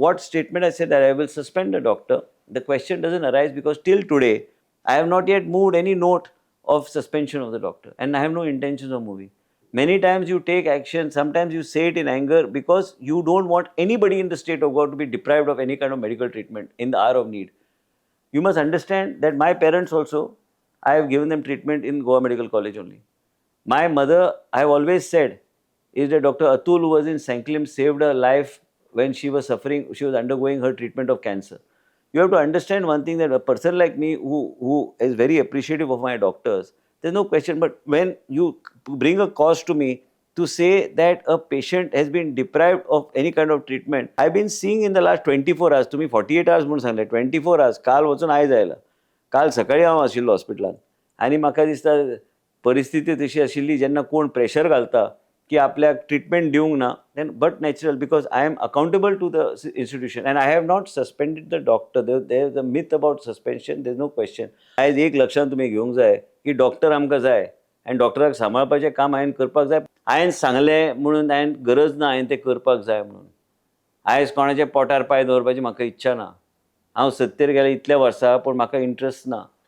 What statement I said that I will suspend the doctor, the question doesn't arise because till today I have not yet moved any note of suspension of the doctor and I have no intentions of moving. Many times you take action, sometimes you say it in anger because you don't want anybody in the state of Goa to be deprived of any kind of medical treatment in the hour of need. You must understand that my parents also, I have given them treatment in Goa Medical College only. My mother, I have always said, is that Dr. Atul, who was in Sanquelim, saved her life when she was suffering, she was undergoing her treatment of cancer. You have to understand one thing, that a person like me who is very appreciative of my doctors, there's no question, but when you bring a cause to me to say that a patient has been deprived of any kind of treatment, I've been seeing in the last 24 hours, तुम्ही 48 hours म्हणून सांगले, 24 hours, काल वचून आयज आयला. काल सकाळी हांव आशिल्लो हॉस्पिटलान आनी म्हाका दिसता परिस्थिती तशी आशिल्ली, जेन्ना कोण प्रेशर घालता की आपल्याक ट्रिटमेंट दिवंक ना, then but natural, because I am accountable to the institution and I have not suspended the doctor. There is a myth about suspension, there is no question. आयज एक लक्षांत तुमी घेवंक जाय की डॉक्टर आमकां जाय आनी डॉक्टराक सांबाळपाचें काम हांवें करपाक जाय. हांवें सांगलें म्हणून हांवें गरज ना हांवें तें करपाक जाय म्हणून. आयज कोणाच्या पोटार पांय दवरपाची म्हाका इच्छा ना. हांव सत्तेर गेलें इतल्या वर्सां, पूण म्हाका इंट्रस्ट ना.